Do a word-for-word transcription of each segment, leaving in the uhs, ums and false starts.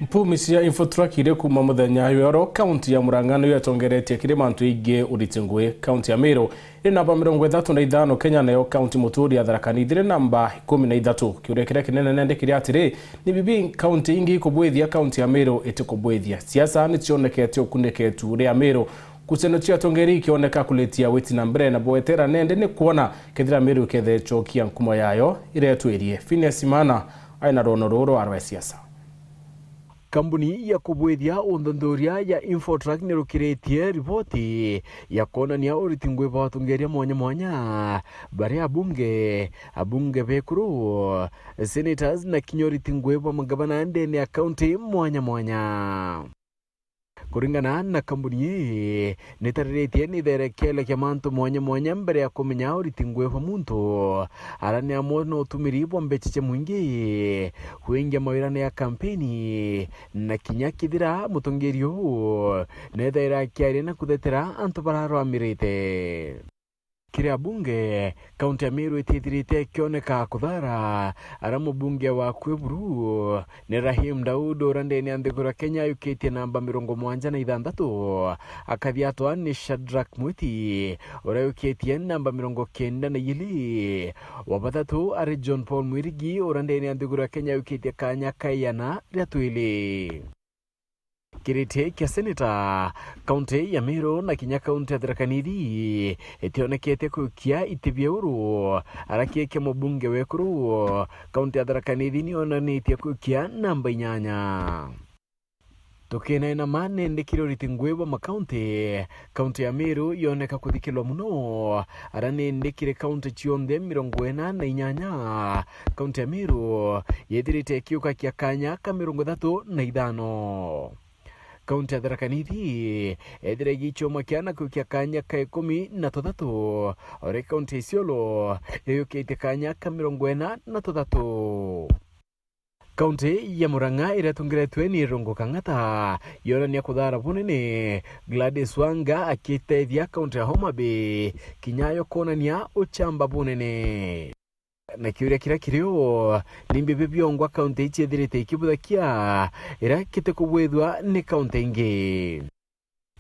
Mpumi cia Infotrak iri kuuma muthenya jwa oro, kaunti ya Murang'a niyo itongeretie kiri mantu jaingi uriti ngui. Kaunti ya Meru iri namba mirongo ithatu na ithano Kenya, nayo kaunti muturi ya Tharaka Nithi iri namba ikumi na ithatu. Kiuria kiria kinene nende kiri atiri, ni bibi kaunti ingi ikubwithia, kaunti ya Meru itikubwithia? Siasa ni cionekete ukuniketu ria Meru. Ngucanio cia atongeri ikioneka kuritia witi na mbere, na bwetera nende ni kwona kethira Meru ikethe icokia nkumo yayo iria itwirie. Phineas Imana aina rwono ruru rwa siasa. Kambuni ya kubwithia uthuthuria ya Infotrak nirukiritie riboti ya kwonania uriti ngui bwa atongeria mwanya mwanya, bari abunge, abunge bekuru, senators, na kinya uriti ngui bwa magavana ndene ya kaunti mwanya mwanya. Kuringana na kambuni ii, nitariritie ni itherekeelo kia mantu mwanya mwanya mbere ya kumenya uriti ngui bwa muntu. Ara ni amwe na utumiri bwa mbeca cia mwingi, kwingia mawirane ya kampeni, na kinya kethira mutongeria uu nethaira akiaria na kuthetera antu bararwamirite. Kiri abunge, kaunti ya Meru itithirite ikioneka kuthara, ara mubunge wa kwi buru ni Rahim Daud, ura ndene ya nthiguru ya Kenya ayukitie namba mirongo mwanja na ithanthatu, akathiatwa ni Shadrack Mwiti, ura ayukitie namba mirongo kenda na ijiri. Wa bathatu ari John Paul Mwirigi, ura ndene ya nthiguru ya Kenya ayukitie kanya ka iana ria twiri. Kiriti kia seneta, kaunti ya Meru na kinya kaunti ya Tharaka Nithi itionekete kukia iti bia uru, ara kiki mubunge wekuru, kaunti ya Tharaka Nithi nionanitie kukia namba inyanya. Tukinena ma nende kiri uriti ngui bwa makaunti, kaunti ya Meru yoneka kuthikirwa muno, ara nende kiri kaunti cionthe mirongo ina na inyanya, kaunti ya Meru yethirite ikiukakia kanya ka mirongo ithatu na ithano. Kaunti ya Tharaka Nithi ethira igichomakia na kuikia kanya ka ikumi na tuthatu, ori kaunti ya Isiolo iyukitie kanya ka mirongo ina na tuthatu. Kaunti ya Murang'a iria itongeretwe ni Irungu Kang'ata yonania kuthara bunene, Gladys Wanga akitethia kaunti ya Homa Bay kinya yo kwonania uchamba bunene. Na kiuria kiria kiri o, ni mbibi biongwa kaunti ii ciethirite ikibuthakia iria kitikubwithua ni kaunti ingi?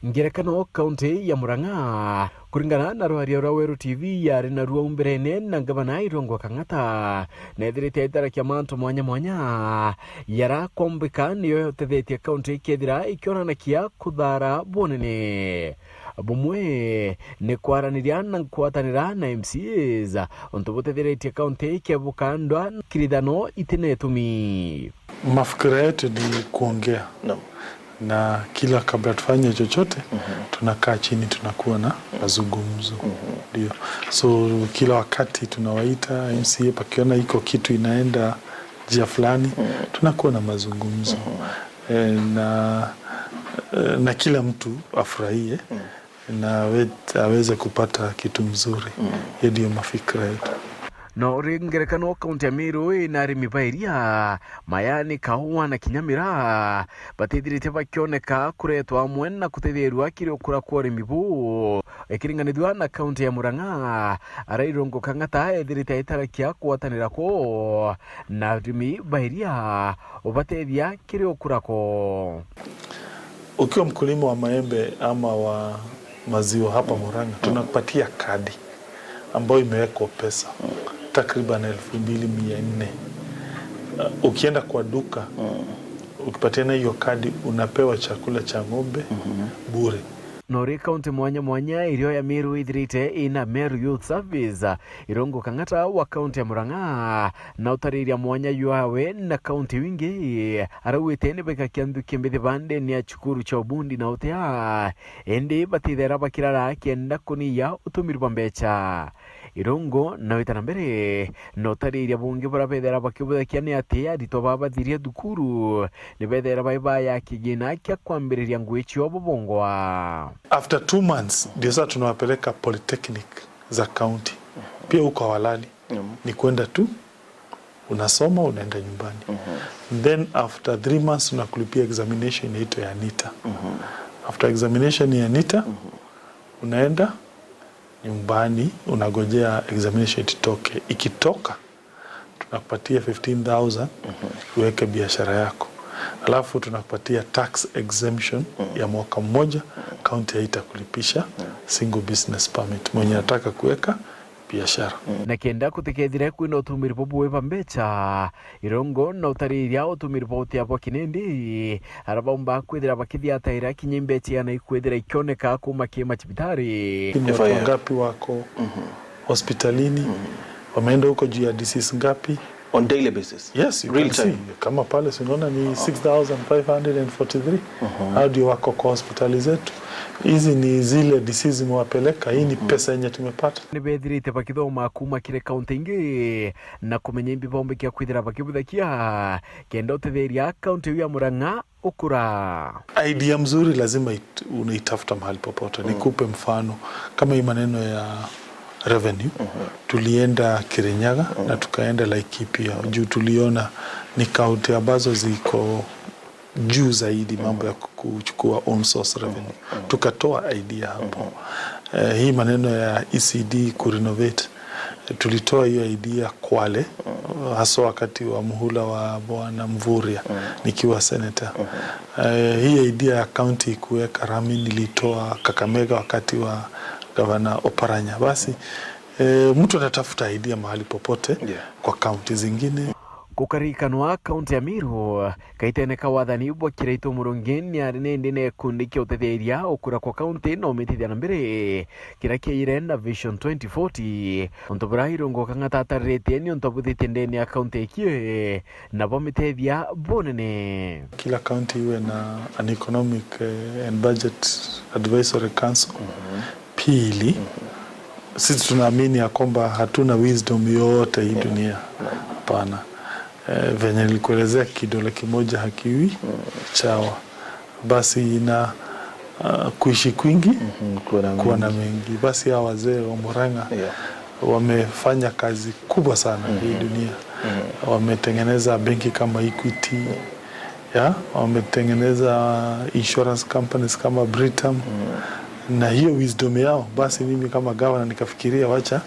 Ngerekano, kaunti ya Murang'a, kuringana na rwaria rwa Weru T V yari naruo umberene na ngavana Irungu Kang'ata, nethirite itarakia mantu mwanya mwanya yara kombika niyo yotethetie kaunti ikethira ikionanakia kuthara bunene. Bumwe ni kwaraniria na nkwatanira na M C As, untu butethiritie kaunti ikebuka ndwa nkirithano itina itumi. Mafikira yetu ni kuongea. Naam. Na kila kabla tufanye chochote, tunakaa chini, tunakuwa na mazungumzo. Ndio. So, kila wakati tunawaita M C A, pakiona iko kitu inaenda njia fulani, tunakuwa na mazungumzo. Eh, na, eh, na kila mtu afurahie na awe-, aweze kupata kitu mzuri. Hiyo ndio mafikira yetu. No ri ngerekano, kaunti ya Meru ina arimi ba iria, mayani, kaua na kinya miraa, batithirite bakioneka kuretwa amwe na kutethirua kiri ukura kwa urimi buu. Ikiringanithua na kaunti ya Murang'a, ara Irungu Kang'ata ethirite aitarakia kugwatanira kwoo na arimi ba iria ubatethia kiri ukura kwoo. Ukiwa mkulima wa maembe ama wa maziwa hapa Murang'a, tunakupatia kadi ambayo imewekwa pesa takriban elfu mbili mia nne. Uh, ukienda kwa duka, ukipatiana hiyo kadi, unapewa chakula cha ng'ombe bure. No ri kaunti mwanya mwanya irio ya Meru ithirite ina Meru Youth Service, Irungu Kang'ata wa kaunti ya Murang'a na utariria mwanya jwawe na kaunti wingi, arauite ni bekakia nthuki mbithi bandene ya cukuru cia ubundi na utea, indi batithera bakirara kenda kuniya utumiri bwa mbeca. Irungu na wita na mbere na utariria bungi buria bethera bakibuthakia ni ati aritwa baba bathiria thukuru ni bethera bai baya kigina kia kwambiriria ngui cio bubongwa. After two months, ndio sasa tunawapeleka polytechnic za county. Pia huko hawalali. Ni kwenda tu, unasoma, unaenda nyumbani. Then after three months, tunakulipia examination inaitwa ya NITA. After examination ya NITA, unaenda nyumbani, unagojea examination itoke. Ikitoka, tunakupatia fifteen thousand uweke biashara yako. Alafu tunakupatia tax exemption ya mwaka mmoja, county haitakulipisha single business permit. Mwenye anataka kuweka biashara. Na kenda kutikethire kwina utumiri bubui bwa mbecha, irongo na utariria utumiri bwa utia bwa kinindi, ara baumba kwithira bakithiataira kinya imbecha iana ikwithira ikioneka kuuma ki macibitari. Ni watu wangapi wako hospitalini? Wameenda huko juu ya disease ngapi? On daily basis. Yes, you Real can time. see. Kama pale, si unaona ni six thousand five hundred and forty-three. Hao ndio wako kwa hospitali zetu. Hizi ni zile disease zimewapeleka. Hii ni pesa yenye tumepata. Ni bethirite bakithoma kuuma kiri kaunti ingi na kumenya imbi baumbikia kwithira bakibuthakia kenda utetheria kaunti iu ya Murang'a ukura. Idea mzuri lazima it-, unaitafuta mahali popote. Nikupe mfano, kama hii maneno ya revenue, tulienda Kirinyaga na tukaenda Laikipia, juu tuliona ni kaunti ambazo ziko juu zaidi mambo ya ku-, kuchukua own source revenue. Tukatoa idea hapo. Eh, hii maneno ya E C D kurenovate, tulitoa hiyo idea Kwale, haswa wakati wa muhula wa Bwana Mvurya, nikiwa senator. Eh, hii idea ya county kuweka rami nilitoa Kakamega wakati wa Gavana Oparanya. Basi, eh, mtu anatafuta idea mahali popote kwa county zingine. Gukarikanwa, kaunti ya Meru, kaitene ka wathani bwa Kiraitu Murungi, ni ari nindi na gikundi kia utetheria ukura kwa kaunti na umitithia na mbere, kiria kiaire na Vision twenty forty. Untu buria Irungu Kang'ata atariritie ni untu abuthitie ndene ya kaunti iki, na bwamiteethia bunene. Kila county iwe na an economic, eh, and budget advisory council. Pili, sisi tunaamini ya kwamba hatuna wisdom yote hii dunia. Hapana. Eh, venye nilikuelezea, kidole kimoja hakiwi chawa. Basi na, ah, kuishi kwingi, kuona mengi. Basi hawa wazee wa Murang'a wamefanya kazi kubwa sana hii dunia. Wametengeneza benki kama Equity, ya, wametengeneza insurance companies kama Britam. Na hiyo wisdom yao, basi mimi kama gavana nikafikiria, wacha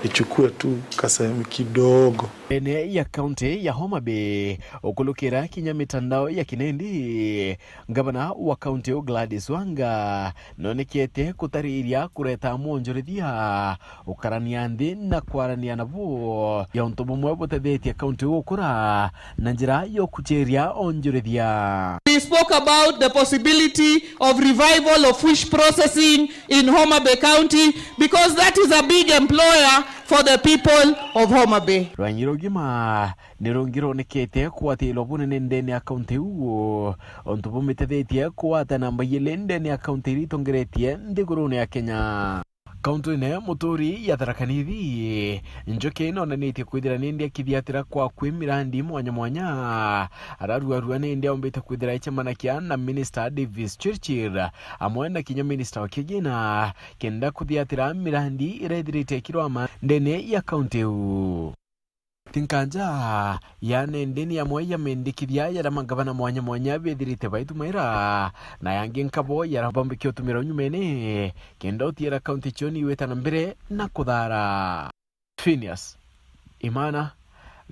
nichukue tu kasehemu kidogo. Ndene ya kaunti ya Homa Bay, ukulukira kinya mitandao ya kinindi, ngavana wa kaunti iu Gladys Wanga nonekete kutariria kureta mwonjorithia gukarania nthi na kwarania nabo ya untu bumwe butethetie kaunti iu gukura na njira ya ukuchiria onjorithia. We spoke about the possibility of revival of fish processing in Homa Bay County because that is a big employer for the people of Homa Bay. Rwanyi rugima ni rungi rwonekete kugwatirwa bunene ndene ya kaunti iu, untu bumitethitie kugwata namba ya ili ndene ya kaunti iria itongeretie nthigurune ya Kenya. Kaunti-ini muturi ya Tharaka Nithi, njuki nonanitie kwithira nindi akithiatira kwa kwi mirandi mwanya mwanya. Araruarua nindi aumbite kwithira icemanakia na Minister Davis Chirchir, amwe na kinya Minister wa Kigina, kenda kuthiatira mirandi iria ithirite ikirwama ndene ya kaunti iu. Ti nkanja, ya nindi ni amwe ya mendikithia jaria mangavana mwanya mwanya bethirite baitumaira, na yangi nkabo jaria bambikia utumira unyumene, kenda utiera kaunti cio ni iwita na mbere na kuthara. Phineas Imana,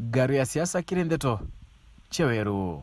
Ngaru ya Siasa kiri Ndeto cia Weru.